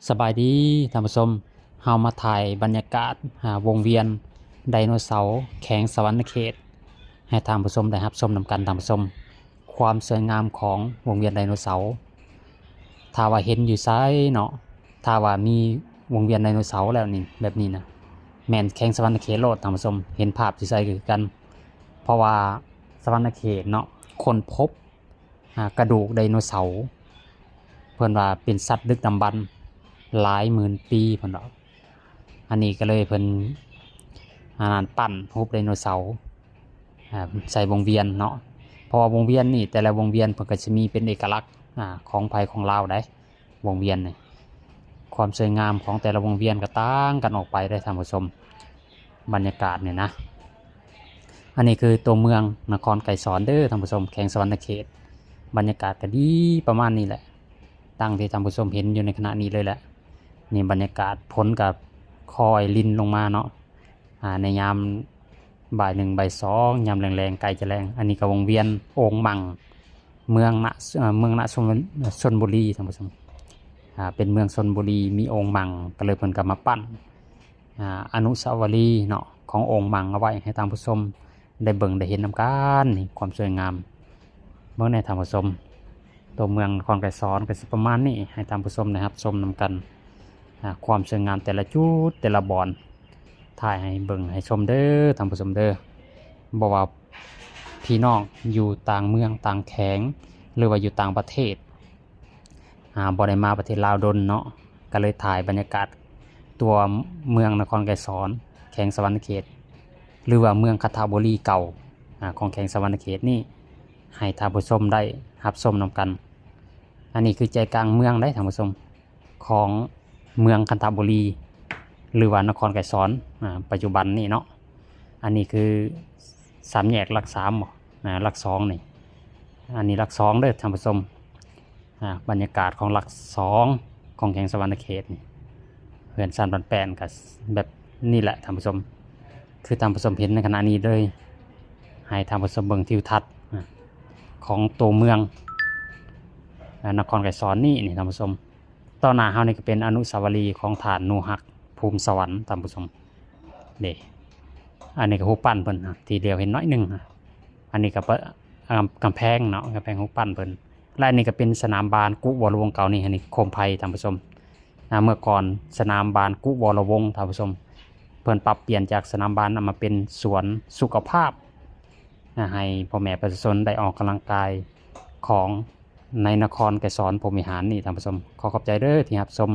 ສະບາຍດີທ່ານຜູ້ຊົມ, ເຮົາມາຖ່າຍບັນຍາກາດ ອ່າ ວົງວຽນໄດໂນເສົາແຂວງສະຫວັນນະເຂດ ໃຫ້ທ່ານຜູ້ຊົມໄດ້ຮັບຊົມນຳກັນທ່ານຜູ້ຊົມ. ຄວາມສວຍງາມຂອງວົງວຽນໄດໂນເສົາ ຖ້າວ່າເຫັນຢູ່ໃສເນາະ, ຖ້າວ່າມີວົງວຽນໄດໂນເສົາແລ້ວນີ້ ແບບນີ້ນະ ແມ່ນແຂວງສະຫວັນນະເຂດໂລດທ່ານຜູ້ຊົມ, ເຫັນພາບຢູ່ໃສກໍຄືກັນ. ເພາະວ່າສະຫວັນນະເຂດເນາະ ຄົ້ນພົບ ອ່າ ກະດູກໄດໂນເສົາ ເພິ່ນວ່າເປັນສັດດຶກດຳບັນຫຼາຍໝື່ນປີເພິ່ນວ່າ. ອັນນີ້ກໍເລີຍເພິ່ນ ອັນນັ້ນ ປັ້ນຮູບໄດໂນເສົາ ອ່າ ໃສ່ວົງວຽນເນາະ, ເພາະວ່າວົງວຽນນີ້ ແຕ່ລະວົງວຽນເພິ່ນກໍຊິມີເປັນເອກະລັກ ອ່າ ຂອງໃຜຂອງລາວໃດ໋. ວົງວຽນນີ້ ຄວາມສວຍງາມຂອງແຕ່ລະວົງວຽນກໍຕ່າງກັນອອກໄປເດ້ທ່ານຜູ້ຊົມ, ບັນຍາກາດນີ້ນະ. ອັນນີ້ຄືຕົວເມືອງນະຄອນໄກສອນເດີທ່ານຜູ້ຊົມ, ແຂວງສະຫວັນນະເຂດ. ບັນຍາກາດກໍດີປະມານນີ້ແຫຼະ ດັ່ງທີ່ທ່ານຜູ້ຊົມເຫັນຢູ່ໃນຂະນະນີ້ເລີຍແຫຼະ. ນີ້ບັນຍາກາດ ຝົນກໍຄ່ອຍລິນລົງມາເນາະ ອ່າ ໃນຍາມບ່າຍໜຶ່ງ ບ່າຍສອງ ຍາມແລງໆ ໃກ້ຈະແລງ. ອັນນີ້ກໍວົງວຽນໂອ່ງມັ່ງ ເມືອງນະ ເອີ ເມືອງນະຊົນ ຊົນບຸລີທ່ານຜູ້ຊົມ. ອ່າ ເປັນເມືອງຊົນບຸລີ ມີໂອ່ງມັ່ງ ກໍເລີຍເພິ່ນກໍມາປັ້ນ ອ່າ ອະນຸສາວະລີເນາະ ຂອງໂອ່ງມັ່ງເອົາໄວ້ໃຫ້ທ່ານຜູ້ຊົມໄດ້ເບິ່ງໄດ້ເຫັນນຳກັນ. ນີ້ຄວາມສວຍງາມ ເບິ່ງແດ່ທ່ານຜູ້ຊົມ, ຕົວເມືອງນະຄອນໄກສອນກໍຊິປະມານນີ້ ໃຫ້ທ່ານຜູ້ຊົມໄດ້ຮັບຊົມນຳກັນ. ອ່າ ຄວາມສວຍງາມແຕ່ລະຈຸດແຕ່ລະບ່ອນ ຖ່າຍໃຫ້ເບິ່ງໃຫ້ຊົມເດີທ່ານຜູ້ຊົມເດີ. ບໍ່ວ່າພີ່ນ້ອງຢູ່ຕ່າງເມືອງຕ່າງແຂວງ ຫຼືວ່າຢູ່ຕ່າງປະເທດ ອ່າ ບໍ່ໄດ້ມາປະເທດລາວດົນເນາະ, ກໍເລີຍຖ່າຍບັນຍາກາດຕົວເມືອງນະຄອນໄກສອນ ແຂວງສະຫວັນນະເຂດ ຫຼືວ່າເມືອງຄັນທະບູລີເກົ່າ ອ່າ ຂອງແຂວງສະຫວັນນະເຂດນີ້ ໃຫ້ທ່ານຜູ້ຊົມໄດ້ຮັບຊົມນຳກັນ. ອັນນີ້ຄືໃຈກາງເມືອງເດ້ທ່ານຜູ້ຊົມ ຂອງເມືອງຄັນທະບູລີ ຫຼືວ່ານະຄອນໄກສອນ ອ່າ ປັດຈຸບັນນີ້ເນາະ. ອັນນີ້ຄືສາມແຍກຫຼັກສາມບໍ ອ່າ ຫຼັກສອງນີ້, ອັນນີ້ຫຼັກສອງເດີທ່ານຜູ້ຊົມ. ອ່າ ບັນຍາກາດຂອງຫຼັກສອງຂອງແຂວງສະຫວັນນະເຂດນີ້ ເຮືອນຊານບ້ານແປ້ນກໍແບບນີ້ແຫຼະທ່ານຜູ້ຊົມ, ຄືທ່ານຜູ້ຊົມເຫັນໃນຂະນະນີ້ເລີຍ. ໃຫ້ທ່ານຜູ້ຊົມເບິ່ງທິວທັດ ອ່າ ຂອງຕົວເມືອງ ອ່າ ນະຄອນໄກສອນນີ້ນີ້ທ່ານຜູ້ຊົມ. ຕໍ່ໜ້າເຮົານີ້ກໍເປັນອະນຸສາວະລີຂອງທ່ານໜູຮັກ ພູມສະຫວັນ ທ່ານຜູ້ຊົມເດ້. ອັນນີ້ກໍຮູບປັ້ນເພິ່ນນະ ທີ່ດຽວເຫັນໜ້ອຍໜຶ່ງນະ. ອັນນີ້ກໍປະ ອາ ກຳແພງເນາະ ກຳແພງຮູບປັ້ນເພິ່ນ. ແລະ ອັນນີ້ກໍເປັນສະໜາມບານກຸວໍລະວົງເກົ່ານີ້, ອັນນີ້ໂຄມໄຟທ່ານຜູ້ຊົມ. ອ່າ ເມື່ອກ່ອນສະໜາມບານກຸວໍລະວົງ ທ່ານຜູ້ຊົມ, ເພິ່ນປັບປ່ຽນຈາກສະໜາມບານນັ້ນມາເປັນສວນສຸຂະພາບ ອ່າ ໃຫ້ພໍ່ແມ່ປະຊາຊົນໄດ້ອອກກຳລັງກາຍຂອງໃນນະຄອນໄກສອນພົມວິຫານນີ້ທ່ານຜູ້ຊົມ. ຂໍຂອບໃຈເດີທີ່ຮັບຊົມ